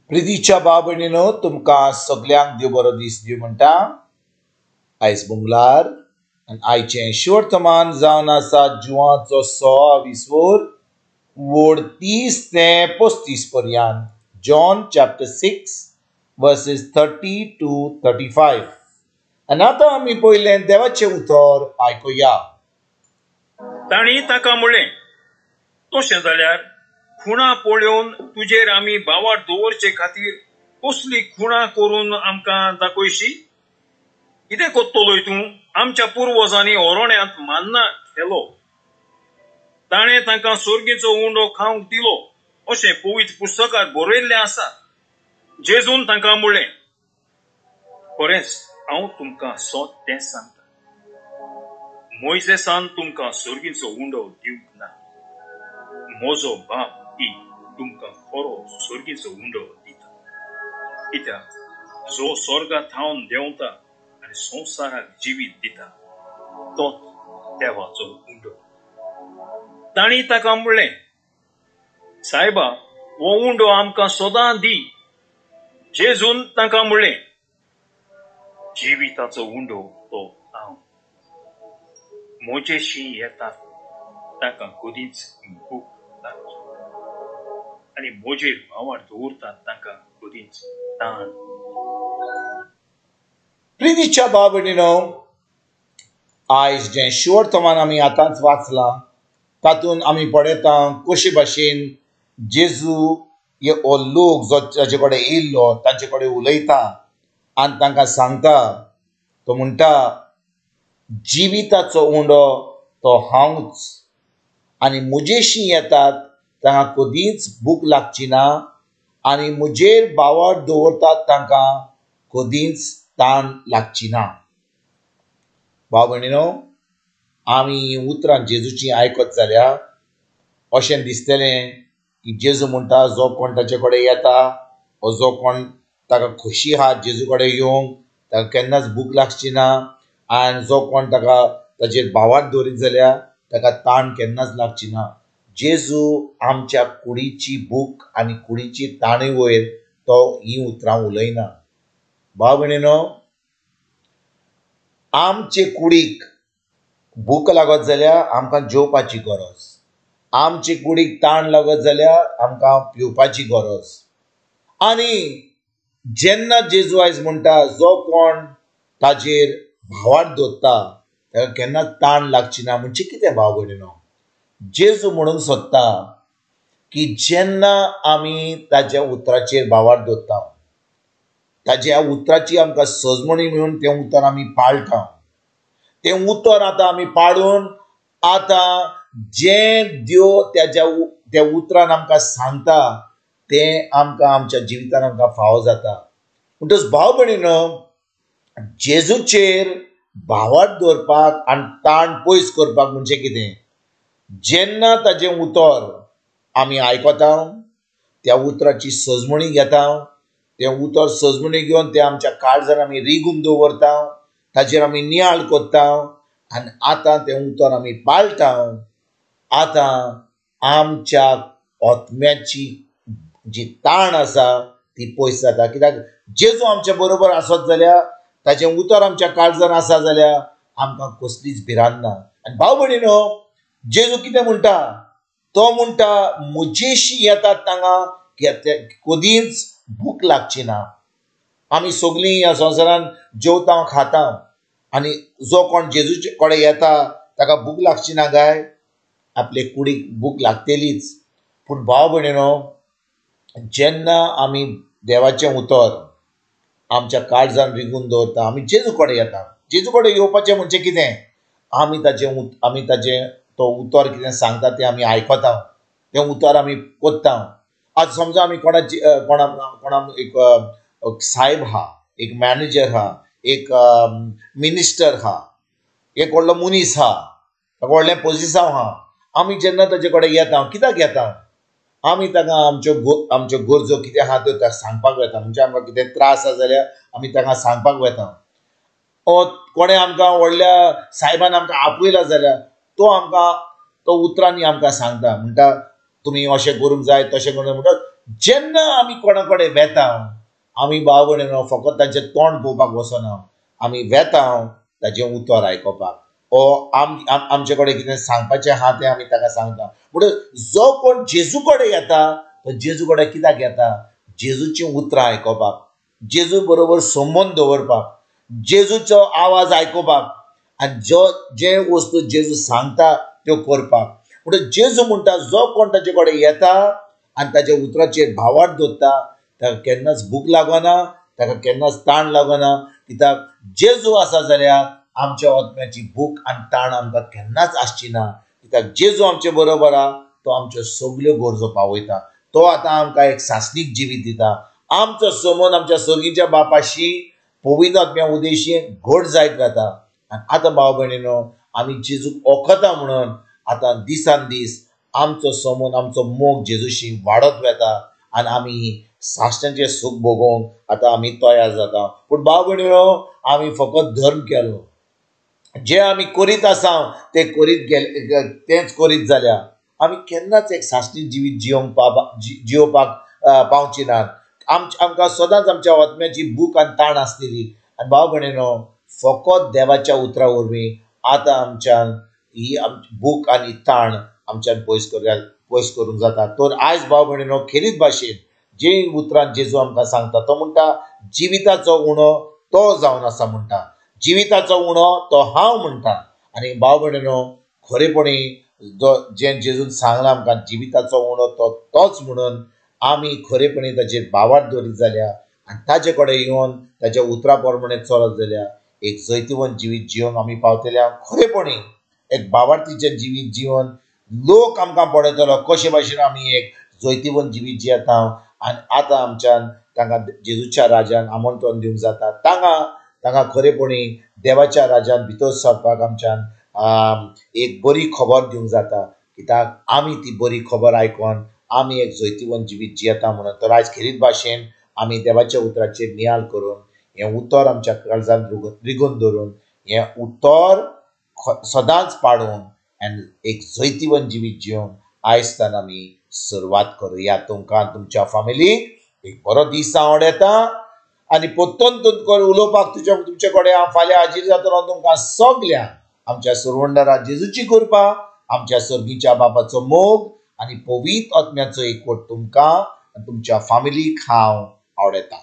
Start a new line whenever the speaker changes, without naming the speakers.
प्रितीच्या भाव भयणीनो, तुमकां सगल्यांक देव बरो दीस दिवं म्हणटा. आयज मंगळार आनी आयचें शिवर्तमान जावन आसा जुवाचो 26 वोड 30 ते 35 पर्यंत. John chapter 6 verses 30 to 35. आनी आतां आमी पयलें देवाचें उतर आयकुया.
तांणी ताका म्हणलें, तशें जाल्यार खुणा पळोवन तुजेर आमी भावार दवरचे खातीर कसली खुणा करून आमकां दाखयशी? कितें करतलोय तूं? आमच्या पुर्वजांनी ओरण्यांत मान्ना खेलो, ताणें तांकां सोर्गीचो उंडो खावंक दिलो अशें पवित्र पुस्तकात बरयल्लें आसा. जेजून तांकां म्हणलें, खरेंच हांव तुमकां सत तें सांगता, मोयजेसान तुमकां सोर्गीचो उंडो दिवंक ना, म्हजो बाप ही तुमकां खरो सोर्गीचो उंडो दिता. कित्याक जो स्वर्गा थावन देंवता आनी संवसाराक जिवीत दिता तोच देवाचो उंडो. तांणी ताका म्हणलें, सायबा, हो उंडो आमकां सदां दी. जेजून तांकां म्हणलें, जिविताचो उंडो तो हांव. म्हजेशी येतात तांकां कदींच भूक लागची आनी म्हजेर भावार दवरतात तांकां कदींच ताण.
प्रितीच्या भाव भयणीनो, आयज जें शिवर्तमान आमी आतांच वाचलां तातूंत आमी पळयता कशे भाशेन जेजू हे हो लोक जो ताचे कडेन येयल्लो तांचे कडेन उलयता आनी तांकां सांगता. तो म्हणटा, जिविताचो उंडो तो हांवच, आनी म्हजेशी येतात तांकां कदींच भूक लागची ना आनी म्हजेर भावार दवरतात तांकां कदींच ताण लागची ना. भाव भयणीनो, आमी उतरां जेजूची आयकत जाल्यार अशें दिसतलें की जेजू म्हणटा जो कोण ताचे कडेन येता वो जो कोण ताका खोशी आहा जेजू कडेन येवंक ताका केन्नाच भूक लागची ना आनी जो कोण ताका ताचेर भावार दवरीत जाल्यार ताका ताण केन्नाच लागची ना. जेजू आमच्या कुडीची भूक आनी कुडीची ताणी वयर तो हीं उतरां उलयना. भाव भयणीनो, आमचे कुडीक भूक लागत जाल्यार आमकां जेवपाची गरज, आमचे कुडीक ताण लागत जाल्यार आमकां पिवपाची गरज. आनी जेन्ना जेजू आयज म्हणटा जो कोण ताजेर भावार दवरता ताका केन्नाच ताण लागची ना, म्हणजे कितें भाव भयणीनो? जेजू म्हणूंक सोदता की जेन्ना आमी ताज्या उतराचेर भावार दवरता, ताज्या उतराची आमकां सजमणी मेळून तें उतर आमी पाळटा, तें उतर आतां आमी पाळून आतां जें देव त्याच्या त्या उतरान आमकां सांगता तें आमकां आमच्या जिवितान आमकां फावो जाता. म्हणटच भाव भयणीनो, जेजूचेर भावार दवरपाक आनी ताण पयस करपाक म्हणजे कितें? जेन्ना ताजें उतर आमी आयकता, त्या उतराची सजमणी घेता, तें उतर सजमणी घेवन तें आमच्या काळजान आमी रिगून दवरता, ताचेर आमी नियाळ करता आनी आतां तें उतर आमी पाळटा. आतां आमच्या आत्म्याची जी ताण आसा ती पयस जाता. कित्याक जेजू आमच्या बरोबर आसत जाल्यार, ताचें उतर आमच्या काळजान आसा जाल्यार आमकां कसलीच भिरांत ना. आनी भाव भयणीनो, जेजू कितें म्हणटा? तो म्हणटा म्हजेशी येतात तांकां कदींच भूक लागची ना. आमी सगळीं ह्या संवसारान जेवता खाता आनी जो कोण जेजूचे कडेन येता ताका भूक लागची ना काय? आपले कुडीक भूक लागतलीच. पूण भाव भयणीनो, जेन्ना आमी देवाचें उतर आमच्या काळजान रिगून दवरता, आमी जेजू कडेन येता. जेजू कडेन येवपाचें म्हणजे कितें? आमी ताजें ताजें तो उतर कितें सांगता तें आमी आयकता, तें उतर आमी कोत्ता. आज समजा आमी कोणाची कोणा कोणाक एक सायब आहा, एक मॅनेजर आहा, एक मिनिस्टर आहा, एक व्हडलो मनीस आहा, ताका व्हडलें पोजिसांव आहा, आमी जेन्ना ताजे कडेन येता, कित्याक येता? आमी ताका आमच्यो आमच्यो गरजो कितें आहा त्यो ताका सांगपाक वता. म्हणजे आमकां कितें त्रास आसा जाल्यार आमी ताका सांगपाक वता. कोणें आमकां व्हडल्या सायबान आमकां आपयला जाल्यार तो आमकां तो उतरांनी आमकां सांगता, म्हणटा तुमी अशें करूंक जाय तशें करूंक जाय. म्हणटा जेन्ना आमी कोणा कडेन वेता आमी भाव भयणीनो फकत तांचें तोंड पळोवपाक वचना, आमी वेता ताचें उतर आयकोपाक ओ आमचे कडेन कितें सांगपाचें आहा तें आमी ताका सांगता. म्हणून जो कोण जेजू कडेन येता तो जेजू कडेन कित्याक येता? जेजूचीं उतरां आयकोपाक, जेजू बरोबर संबंद दवरपाक, जेजूचो आवाज आयकोपाक आनी जो जे वस्तू जेजू सांगता त्यो करपाक. म्हणून जेजू म्हणटा जो कोण ताचे कडेन येता आनी ताच्या उतराचेर भावार्थ दवरता ताका केन्नाच भूक लागना, ताका केन्नाच ताण लागना. कित्याक जेजू आसा जाल्यार आमच्या आत्म्याची भूक आनी ताण आमकां केन्नाच आसची ना. कित्याक जेजू आमचे बरोबर आहा, तो आमच्यो सगल्यो गरजो पावयता, तो आतां आमकां एक सासणीक जिवीत दिता. आमचो समन आमच्या सर्गीच्या बापाशी पवित्र आत्म्या उदेशी घट जायत रावता. आनी आतां भाव भयणीनो आमी जेजूक वखता म्हणून आतां दिसान दीस आमचो समन आमचो मोग जेजूशी वाडत वता आनी आमी सासणाचें सूख भोगोवंक आतां आमी तयार जाता. पूण भाव भयणीनो आमी फकत धर्म केलो, जे आमी करीत आसा ते करीत गेले तेंच करीत जाल्यार आमी केन्नाच एक सासणीक जिवीत जियोवंक जियोवपाक पावची नात. आमकां सदांच आमच्या आत्म्याची भूक आनी ताण आसतली. आनी भाव भयणीनो फकत देवाच्या उतरा वरवीं आतां आमच्यान ही भूक आनी ताण आमच्यान पयस करूंक जाता. तर आयज भाव भयणीनो खेरीत भाशेन जे उतरान जेजू आमकां सांगता तो म्हणटा जिविताचो उणो तो जावन आसा म्हणटा, जिविताचो उणो तो हांव म्हणटा. आनी भाव भयणीनो खरेपणी जें जेजून सांगलां आमकां जिविताचो उणो तो तोच म्हणून आमी खरेपणी ताचेर भावार्थ दवरीत जाल्यार आनी ताचे कडेन येवन ताच्या उतरा प्रमाणे चलत जाल्यार एक जैतिवंत जिवीत जिवंक आमी पावतले. खरेपणी एक भावार्थीचें जिवीत जिवन लोक आमकां पळयतलो कशे भाशेन आमी एक जैतिवंत जिवीत जियेता. आनी आतां आमच्यान तांकां जेजूच्या राजान आमंत्रण दिवंक जाता, तांकां खरेपणी देवाच्या राजान भितर सरपाक आमच्यान एक बरी खबर दिवंक जाता. कित्याक आमी ती बरी खबर आयकोन आमी एक जैतिवंत जिवीत जियेता म्हणून. तर आयज खेरीत भाशेन आमी देवाच्या उतराचेर नियाळ करून हें उतर आमच्या काळजांत रिगून दवरून हें उतर सदांच पाडून आनी एक जैतिवंत जिवीत जिवंक आयज आमी सुरवात करुया. तुमकां तुमच्या फामिलीक एक बरो दीस आवडटा आनी परतून तुमकां उलोवपाक तुमचे कडेन हांव फाल्यां हाजीर जातलो. तुमकां सगळ्यांक आमच्या सुरवंडरा जेजूची कृपा, आमच्या सर्गीच्या बापाचो मोग आनी पवित्र आत्म्याचो एकवट तुमकां आनी तुमच्या फामिलीक हांव आवडटा.